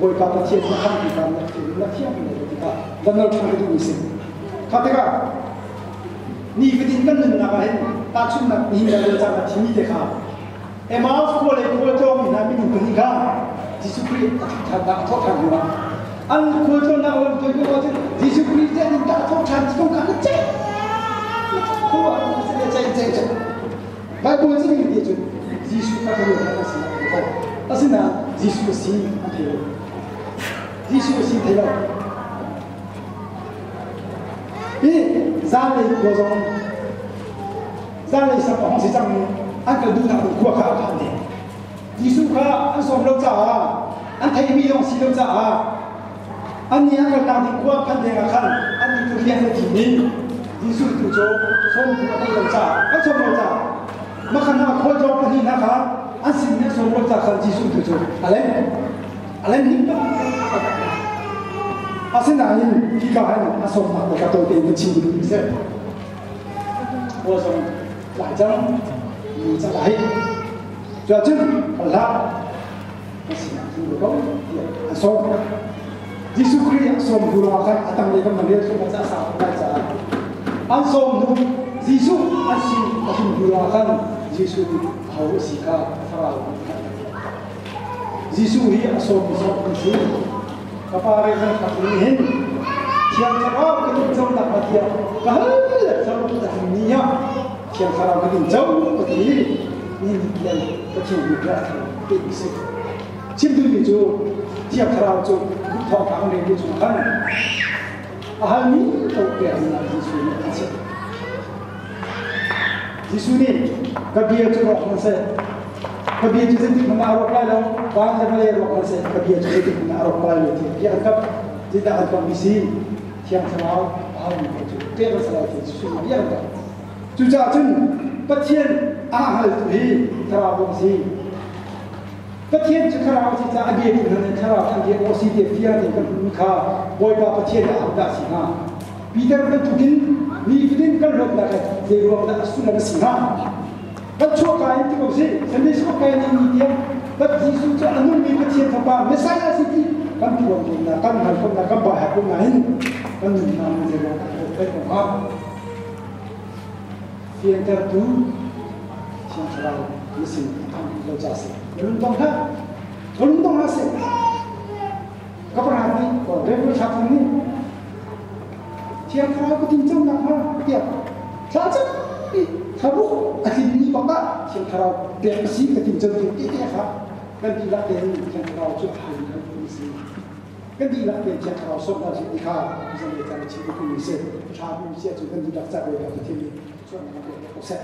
Bawipa Pathian na khamtu kha na fiang na fiang lai tikah van nol ṭhan ka duhmi si. Kha tikah Nifatin kan nunnak ah hin tahchunhnak nihin le caan ah thimi te kha Emmaus khua le khualtlawng mi hna minung pahnih kha Jesuh Khrih a thawhṭhannak a thawhṭhan hnu ah an khualtlawnnak lam tuan ko ahcun Jesuh Khrih cu an inn ah a thawhṭhan ti kong kha an ceih khua ceih ceih ceih Bible cu ning ti cun Jesuh kha kan ruah a si ko. Asinain Jesuh a si an thei lo. Jesuh a si thei lo. Hi zanlei khua zong zanlei sak a hong si cang i an kal duhnak ding khua kha a phan dih. Jesuh kha an sawm lo caah an theihmi zong si lo caah an nih an kalnak ding khua phan deng ah khan an nih cu rian an thim i Jesuh tu cu sawmtu a theih lo caah an sawm lo caah makhan ah khualtlawng pahnih hna kha an sin in an sawm lo caah khan Jesuh tu cu a leng a leng ding bak. Asinain hika hin a sawmnak le ka tawi tein ka chim duh mi si. Khua zong tlai cang, mi cang lai. Cuacun hlah ka sinah tlung ko tiah an sawm. Jesuh Khrih a sawm hnu lawngah khan a tanglei kan rel thluahmah caah sau lai caah an sawm hnu Jesuh an sin a tlun hnu lawngah khan Jesuh nih aho a si kha thlarau nih a Jesuh hi a sawm sawm an si. Ka pa Reverend Khat nih hin Thiang Thlarau ka tin co nak hnga tiah ka hal le co a ti ni ah Thiang Thlarau ka tin co ka ti ni ni tiang ka thiang mi bia thar pe si. Chim duhmi cu Thiang Thlarau cu thawngtha kan rel mi chung khan a halmi ko pek ding ah Jesuh nih a chim. Jesuh nih ka bia cu rawk hmanh seh, ka bia cu zeitik hmanh ah a rawk lai lo, van le vawlei rawk hmanh seh, ka bia cu zeitik hmanh ah a rawk lai lo tiah bia an kamh. Zeidah an kamhmi si? Thiang Thlarau a halmi paoh cu pek an si lai ti Jesuh nih bia an kamh. Cucaah cun Pathian a hngaltu hi Thlarau bawk a si. Pathian cu Thlarau a si caah a biatu hna nih Thlarau an biak awk a si tiah fiang tein kan hmuhmi kha Bawipa Pathian dah ahodah a si hnga? Peter bantukin nifatin kan hlawtnak he zeiruang dah a sullam a si hnga? Kan chuahka in ti ko sih, Sunday school kai ni ni tiang Pat Jesuh cu a nungmi Pathian Fapa Messiah si ti kan phuan ko na, kan hngal ko na, kan baiha ko nain kan nunnak in zeiruang dah a hlawt peng ko hnga? Fiantertu Thiang Thlarau na sin a phan lo ca si. Na lungtong hlah. Ka lungtong hlah seh. Ka parhat nih, Reverend Thla nih Thiang Thlarau ka tin cang nak hnga tiah thla campi thlaruk a tlinmi bak ah Thiang Thlarau pek a si ka tin cang ti te kha kan dihlak tein Thiang Thlarau cu a hal kan si. Kan dihlak tein Thiang Thlarau sawm hna si ti kha zan le caan chim ku mi si. Thla bu sia cu kan dihlak ca ko ka Pathian nih chuahnak pek ko seh.